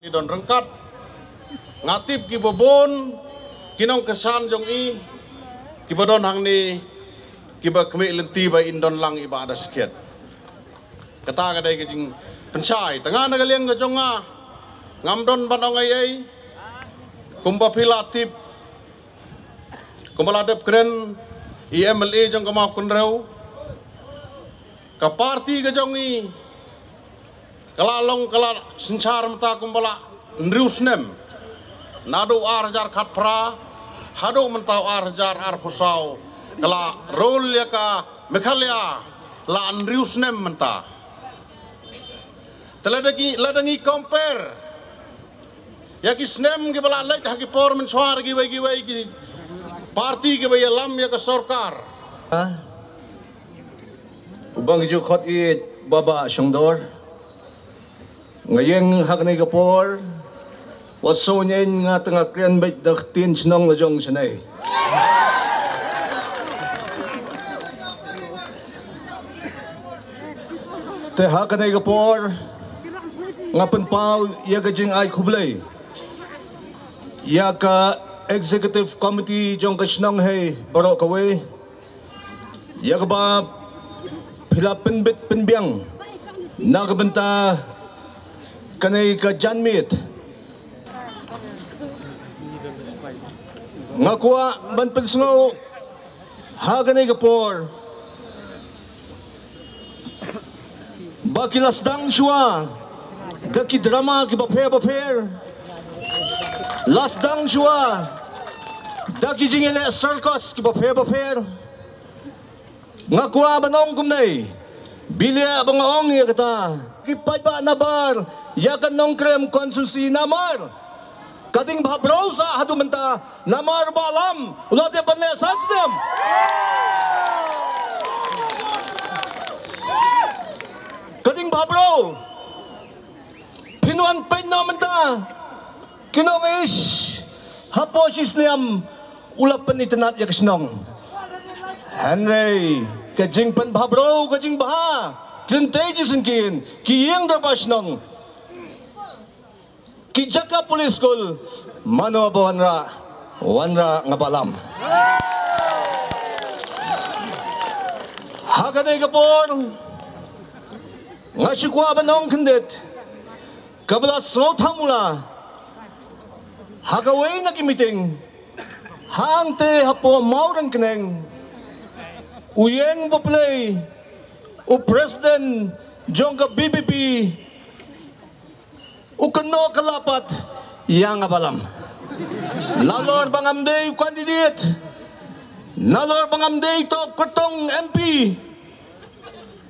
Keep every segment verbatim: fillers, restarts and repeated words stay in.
Ki don ryngkat. Nga tip kiba bun ki nongkyrshan jong i kiba don hangne, kiba khmih lynti ba in don lang i Bah Daskhet. Kata ka dei ka jingpynshai. Tang na ka liang ka jong nga, ngam don ban ong ei ei. Kumba phi la tip, kumba la dep kren i M L A jong ka Mawkynrew, ka party ka jong i ka la long, ka la synshar mynta kumba la hynriew snem. Naduh ar hajar khatphra haduh mynta ar hajar arphew saw, ka la rule ïa ka Meghalaya la hynriew snem mynta. Te lada ngi, lada ngi compare ïa ki snem kiba la leit ha ki por mynshuwa kiwei kiwei ki party kiba ïalam ïa ka sorkar. Uba ngi ju khot ïeit, Bah Shongdor. Nga ïeng ha kane ka por, wat sngew ïeng, nga tang nga kren beit da ka ktien shnong la jong shane. Te ha kane ka por nga pynpaw ïa ka jingai khublei ïa ka executive committee jong ka shnong hi baroh kawei, ïa kaba phi la pynbit pynbiang na ka bynta kane ka janmiet. Nga kwah ban pynsngew ha kane ka por ba ki la sdang shuwa da ki drama kiba pher ba pher, la sdang shuwa da ki jingïaleh circus kiba pher ba pher. Nga kwah ban ong kumne, bad lada ba nga ong ïa kata, ki paidbah nabar ïa ka Nongkrem constituency namar ka ding bhabriew sah haduh mynta, namar Bah Lam u la dep ban leh san snem. Ka ding bhabriew. Phin wan peit noh mynta, ki nong ïeit, hapoh shi snem u la pynitynnad ïa ka shnong. Hynrei ka jingpynbhabriew, ka jingbha, ki lynti ki syngkien, ki ïing dorbar shnong, ki jaka police school, mano ba wanrah? Wanrah nga Bah Lam. Ha kane ka por nga shu kwah ban ong khyndiat, kaba la sngewthuh mula ha kawei na ki meeting hangta hapoh Mawryngkneng, u ïeng ba plie u president jong ka B P P u kynnoh ka la pat ïa nga Bah Lam. Nalor ba ngam dei u candidate, nalor ba ngam dei to kyrtong M P,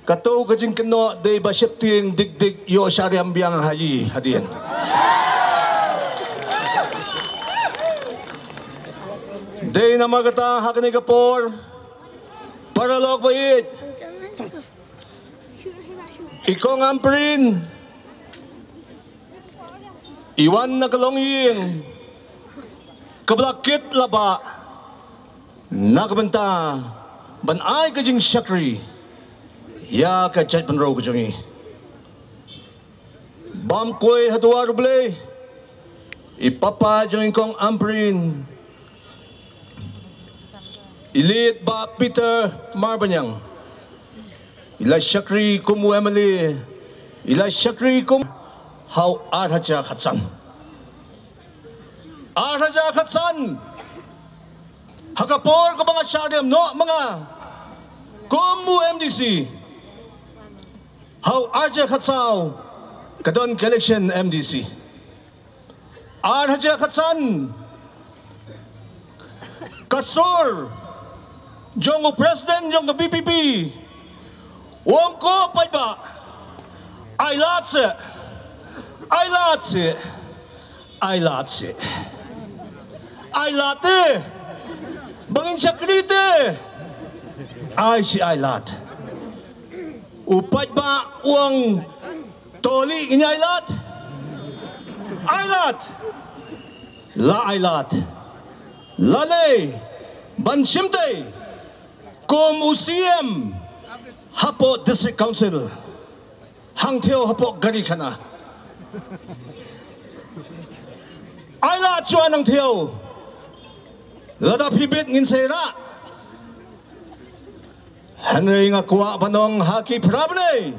kato ka jingkynnoh dei ba sheptieng dik dik, ïoh shariam biang ha ïing hadien. Dei namar kata ha kane ka por, paralok ba ïeit, i Kong Ampareen i wan na ka longïing kaba la kit la bah na ka bynta ban ai ka jingshakri ïa ka jaitbynriew ka jong ngi. Bam kwai ha duwar U Blei, i papa jong i Kong Ampareen, i late Bah Peter Marbaniang, i la shakri kum u M L A, i la shakri kum ha u ar hajar khatsan. Ar hajar khatsan, ha ka por kaba nga shah riam noh ma nga kum u M D C, ha u ar hajar khatsaw ka don ka election M D C. Ar hajar khatsan, ka sur jong u president jong ka B P P u ong ko paidbah, ai lad seh, ai lad seh, ai lad seh, ai lad te, ba ngin shakri te, ai seh, ai lad. U paidbah u ong, to lei ngin ai lad, ai lad, la ai lad, la lei ban shim tei kum u C M hapoh District Council, hangtei hapoh Garikhana. Shuwa nang thiaw. Lada phi bit ngin sa ïarap. Hynrei nga kwah ban ong ha ki para bneng.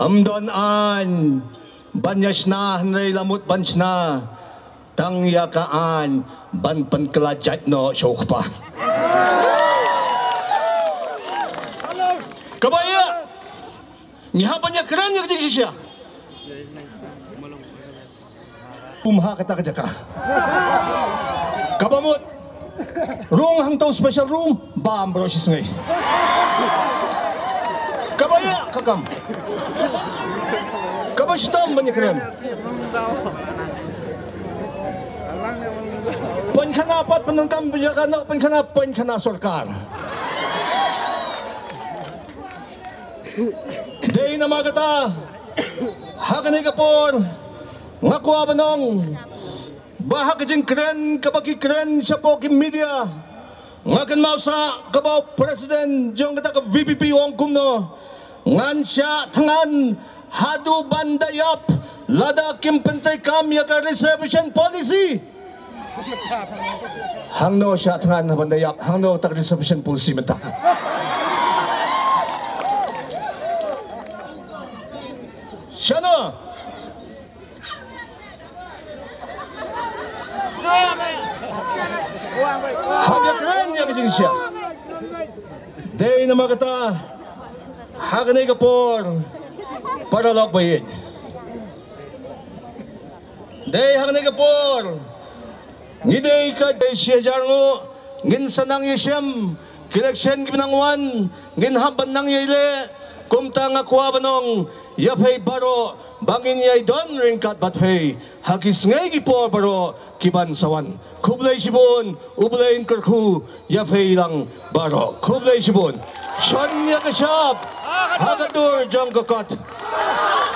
Ym don aiñ ban ïa shna hynrei la mut ban shna. Tang ïa ka aiñ ban pynkylla jait noh sha u kpa. Kaba ïa. Ngi hap ban ïa kren ïa ka jingshisha. Kum ha kata ka jaka. Kaba mut. Rung hangto special room. Bam bro shi sngi. Kaba ïa ka kam. Kaba shitom ban ïa kren. Pynkhana pat pyndonkam ban ïa ka noh pynkhana pynkhana sorkar. Dei namar kata ha kane ka por nga kwah ban ong ba ha ka jingkren kaba ki kren shapoh ki media nga kynmaw sa kaba u president jong kata ka V P P u ong kumno ngan shah thngan haduh ban da ïap lada kim pyntreikam ïa ka reservation policy. Hangno shah thngan ban da ïap hangno tak reservation policy mynta. Shano? Hap ïa kren ïa ka jingshisha. Dei namar kata ha kane ka por para lok ba ïeit. Dei ha kane ka por ngi dei ka dei shi hajar nguh ngin sa nang ïashem ki election kiba nang wan ngin hap ban nang ïaleh. Kumta nga kwah ban ong ïa phi baroh ba ngin ïai don ryngkat bad phi ha ki sngi ki por baroh kiban sa wan. Khublei shibun U Blei un kyrkhu ïa phi lang baroh. Khublei shibun. Shon ïa ka shap ha ka dur jong ka kot.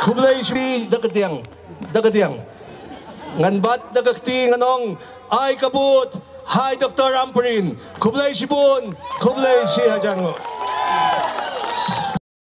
Khublei shibun da ka diang. Da ka diang. Ngan bat da ka kti ngan ong ai ka bud hai Doctor Ampareen. Khublei shibun. Khublei shi hajar nguh.